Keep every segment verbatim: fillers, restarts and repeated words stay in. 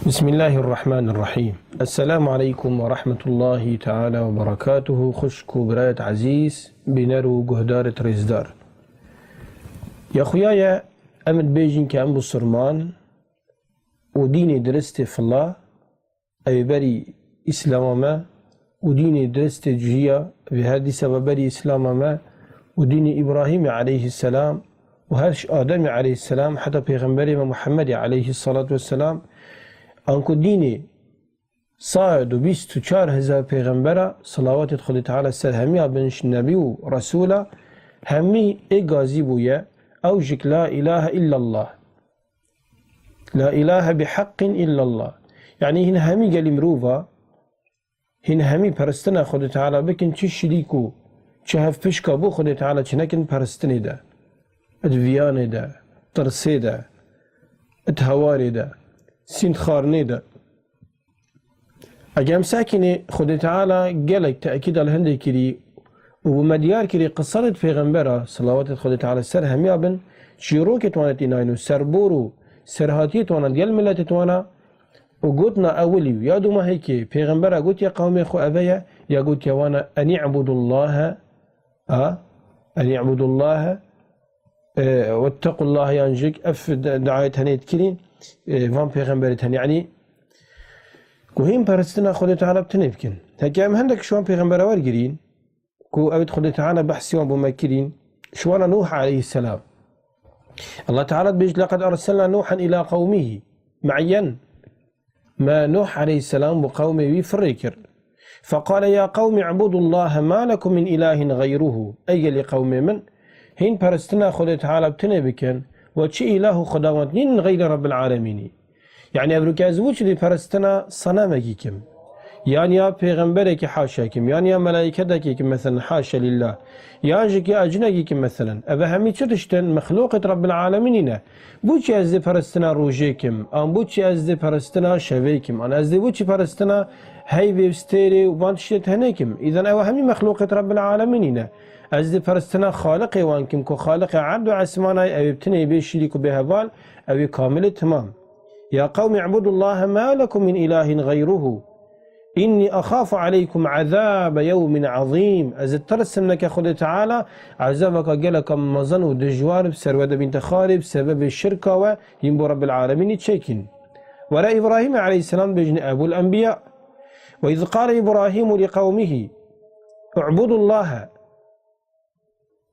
Bismillahirrahmanirrahîm. Esselamu aleykum ve rahmetullahi teala ve berekatuhu. Xwişk û birayet ezîz, bîner û guhdaret rêzdar. Ya xuya ye, em dibêjin ke em Bisilman û dînê diristê fila, ew ê berî Îslama me û dînê diristê cuhiya, ew ê her dîsa ve berî Îslama me û dînê Îbrahîmê aleyhisselam û her ji Ademê aleyhisselam heta Pêxemberê me Muhammedê aleyhissalatu vesselam, anku dînê sayed û bîst û çar hezar pêxembera, selawatê Xwedê Teala ser hemiya bin, ji nebî û resûla, hemî ê gazî bûye, ew jik la ilahe illallah. La ilahe bi heqqin illallah. Yanî hîn hemî gelî mirova, hîn hemî peristina Xwedê Teala bikin, çi şirîk û çi hevpişka bo Xwedê Teala çi nekin peristinê de, di viyanê de, tirsê de, di hewarê de, sînd xwarinê de. Eger em sekînê Xwedê Teala gelek tekîda li hindê kirî û bi me diyar kirî qisarê di pêxembera, selawatê Xwedê Teala ser hemiya bin, çîrokê wana tînayn û serbor û serhatiyê wana digel miletê wana û gotina ewilî û ya dûma hêkê pêxembera gotiye qewmê xwe eve ye, ya gotiye wana en i'budullahe, a, en i'budullahe, e, wettequllahe, yan jik ev de-, diayet henê dikirîn, e, van pêxemberê tenê, yanî ku hîn peristina Xwedê Teala bi tenê bikin. Heke em hindek ji wan pêxembera wergirîn, ku ew ê Xwedê Teala behsî wan bo me kirîn, ji wana Nuh aleyhisselam. Allah Teala dibêje, "Leqed erselna Nuhan ila qewmihi." Me'yen me Nuh aleyhisselam bo qewmê wî firê kir. Feqale, "Ya qewmi ibudullahe ma lekum min ilahin gayruhu." Ey gelî qewmê min, hîn peristina Xwedê Teala bi tenê bikin, we çi îlah û xwedawend nînin xeyrê Rebbil Alemînî. Yanî evroke ez wû çi dî peristina senemekî kim? Yan ya pêxemberekî haşa kim? Yan ya melaîketekî kim, meselen, haşa lillah? Yan jikî ecnekî kim, meselen? Eve hemî çi tiştin? Mexlûqêt Rebbil Alemînî ne. Bo çi ez dê peristina rojê kim? An bo çi ez dê peristina şevê kim? An ez dê bo çi peristina heyvê û stêrê û van tiştê tenê kim? Îden ew hemî mexlûqêt Rebbil Alemînî ne. Ez dê peristina Xaliqê wan kim, ku Xaliqê erd û esmanay, ew ê bi tenê bê şirîk û bê heval, ew ê kamilê timam. Ya qewmi ibudullaha ma lekum min ilahin gayruhu. Inni axafu aleykum azabe yewmin azîm. Ez ditirsim neke Xwedê Teala ezabeka geleka mezin û dijwar bi ser we de bînte xarê bi sebebê şirka we yên bo Rebbil Alemînî çêkîn. Were Îbrahîmê aleyhisselam bêjin Ebul Enbiya. Ve iz qale Îbrahîmu li qewmihi u'budullaha.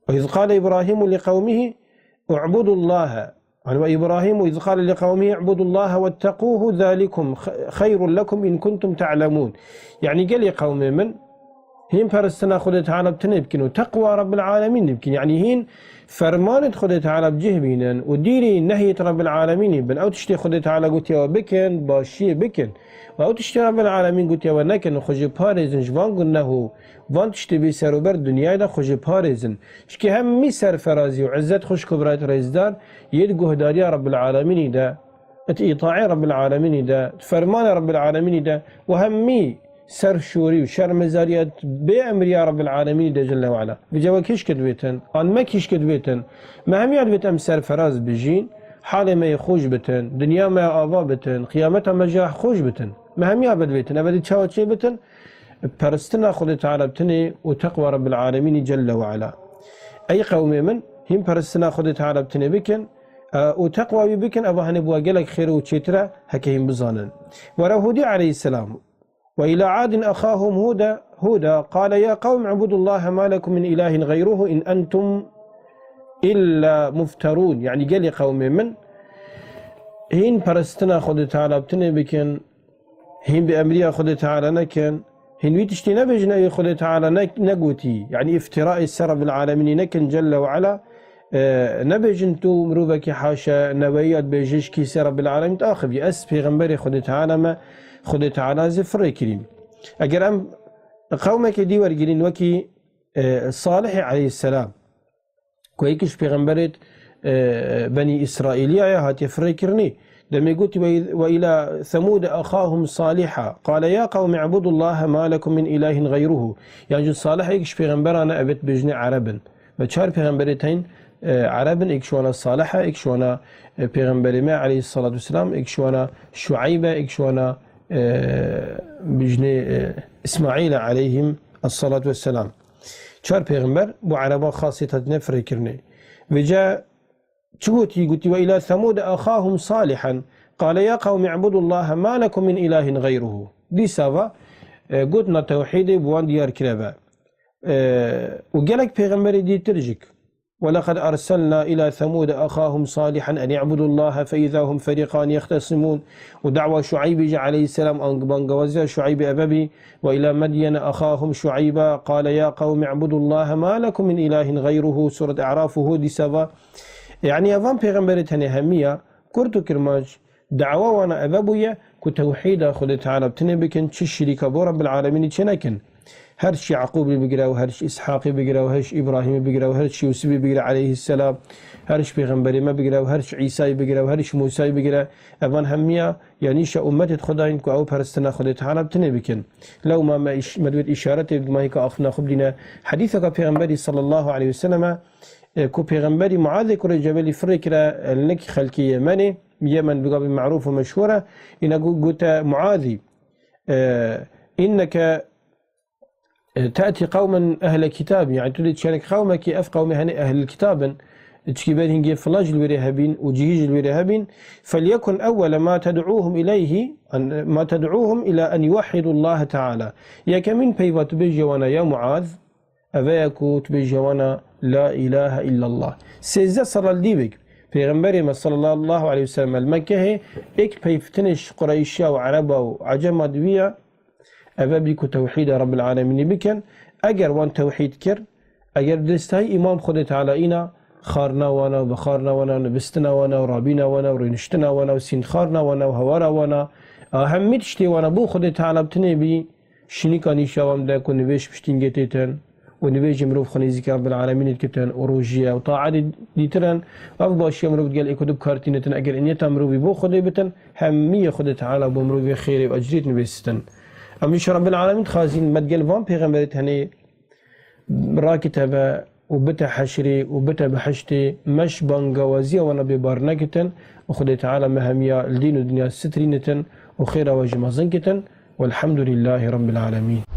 Ve iz qale Îbrahîmu li qewmihi u'budullaha. Yanî ve Îbrahîmu iz qale li qewmihi u'budullaha wettequhu zalikum xeyrun lekum in kuntum ta'lemûn. Yanî gelê qewmê min, hîn peristina Xwedê Teala bi tenê bikin û teqwa Rebbil Alemîn bikin. Yanî hîn fermanê Xwedê Teala bi cih bînin û dîrî nehyêt Rebbil Alemînî bin. Ew tiştê Xwedê Teala gotiye we bikin, başiyê bikin. Û ew tiştê Rebbil Alemîn gotiye we nekin, xwe jê parêzin ji van guneh û van tiştê bê serober dinyayê de xwe jê parêzin. Çikî hemî serferazî û izzet, xwişk û birayet rêzdar, yê di guhdariya Rebbil Alemînî de, di îtaê Rebbil Alemînî de, di fermanê Rebbil Alemînî de û hemî serşorî û şermezariya bê emriya Rebbil Alemînî de Celle ve Ala. Vêca we kîşk dibêtin, an me kîşk dibêtin, me hemiya dibêt em serferaz bijîn, halê me yê xweş bitin, dinya me ya ava bitin, qiyameta me jî ya xweş bitin. Me hemiya bi dibêtin, eve dê çawa çê bitin? Peristina Xwedê Teala bi tenê û teqwa Rebbil Alemînî Celle ve Ala. Ey qewmê min, hîn peristina Xwedê Teala bi tenê bikin, e, û teqwa wî bikin, eva henê bi we gelek xêr û çêtir e, heke hîn bizanin. Were Hûdî aleyhisselam. Ve ila Adin axahum Huda, Huda, qale ya qewm ibudullaha ma lekum min ilahin gayruhu in entum illa mufterûn. Yanî gelê qewmê min, hîn peristina Xwedê Teala bi tenê bikin, hîn bi emriya Xwedê Teala nekin, hîn wî tiştê nebêjin, ew ê Xwedê Teala ne-, negotî. Yanî îftiraê ser Rebbil Alemînî nekin Celle ve Ala, e, nebêjin tu mirovekî haşa neweyî ya dibêje ji kî ser Rebbil Alemîn diaxivî. Ez pêxemberê Xwedê Teala me, Xwedê Teala zî firê kirîn. Eger em qewmekê dî wergirîn wekî, e, Salihê aleyhisselam, ku yekî ji pêxemberêt, e, Benî Îsraîliya ye, hatiye firêkirinê. Demê gotî, "Ve, ve îlâ Semûde axâhum Salîha, qâle yâ qewmi ibudûllâhe mâ lekum min îlâhin xeyruhu." Yan jî Salih yek ji pêxemberan e, ev ê dibêjinê Ereb in. Ve çar pêxemberêt heyîn, e, Ereb in, êk ji wana Salih e, êk ji wana, e, Pêxemberê me aleyhissalatu vesselam, êk ji wana Şueyb e, êk ji wana, e, bijnê, e, Îsmaîl e aleyhim essalatu vesselam. Çar pêxember bo Ereban xasî hatine firêkirinê. Vêca çi gotî? Gotî, "Ve ila Semûd axahum Salihan, qale ya qewmi ibudullaha ma lekum min ilahin gayruhu." Dîsa va, e, gotina tewhîdê bi wan diyar kire ve. E, û gelek pêxemberê dîtir jî. "Ve leqed erselna ila Semûd axahum Salihan en i'budullaha fe iza hum ferîqan yextesimûn." Û da'wa Şueybî jî aleyhisselam, an bangewaziya Şueybî eve bî. "Ve ila Medyene axahum Şueyba, qale ya qewmi ibudullaha ma lekum min ilahin gayruhu." Suret E'raf û Hûd dîsa va. Yanî evan pêxemberê tenê hemiya, kurt û kirmanc, dawa wana eve bûye ku tewhîda Xwedê Teala bi tinê bikin, çi şirîka bo Rabbil Alemînî çê nekin. Her çi Yaqûbî bigire û her çi Îshaqî bigire û her çi Îbrahîmî bigire û her çi Yûsifî bigire aleyhisselam, her çi pêxemberê me bigire û her çi Îsayî bigire û her çi Mûsayî bigire, evan hemiya ya nîşa ummetê Xwedayîn ku ew peristina Xwedê Teala bi tinê bikin. Lewma me îş-, me divêt îşaretê bi mahîka axiftina xwe bidîne. Hedîseka Pêxemberî sallallahu aleyhi ve selleme, e, ku Pêxemberî Muazê kurê Cebelî firê kire, e, lik xelkê Yemenê, Yemen bi gavê merûf û meşhûr e, îna gu-, gote Muazî, e, "Inneke, e, te'tî qewmen ehle kitabî", yanî tu dê çenek qewmekî, ev qewmê henê ehlil kitab in, çikî ber hingê fila jî li wêrê hebîn û cihî jî li wêrê hebîn, "felyekun ewwele ma ted'ûhum ileyhî, an, ma ted'ûhum ila en yuwehhidullahe Teala." Yekemîn peyva tu bêje wana ya Muaz, eve ye ku tu bêje wana, "La ilahe illallah." Sêzdeh sala li dî bik, Pêxemberê me sallallahu aleyhi ve sellem li Mekkehê êk peyvtinê ji Qureyşiya û Ereba û Ecema di wî ye, eve bî ku tewhîda Rabbil Alemînî bikin. Eger wan tewhîd kir, eger bi diristahî îman bi Xwedê Teala îna, xarina wana û vexarina wana û nivîstina wana û rabîna wana û rêniştina wana û sînxarina wana û hewara wana, a hemî tiştê wana bo Xwedê Teala bi tinê bî, şinîka nîşa wan bide ku nivêj piştîngê têtin û nivêjê mirov xwe nêzîkî Rabbil Alemînê dikitin û rojî ye û taetê dîtir in. Ev başiya mirov digel ê ku du bi kar tînitin, eger niyeta mirovî bo Xwedê bitin, hemiyê Xwedê Teala bo mirovê xêrê û ecrê dinivîsitin. Em nîşa Rabbil Alemîn dixwazîn me digel van pêxemberê tenê rakite ve û bite heşrê û bite bihiştê, me ji bangewaziya wana bêbar nekitin û Xwedê Teala me hemiya li dîn û dinya sitirînitin û xêra we jî mezin kitin. Welhamdulîllahî Rabbil Alemîn.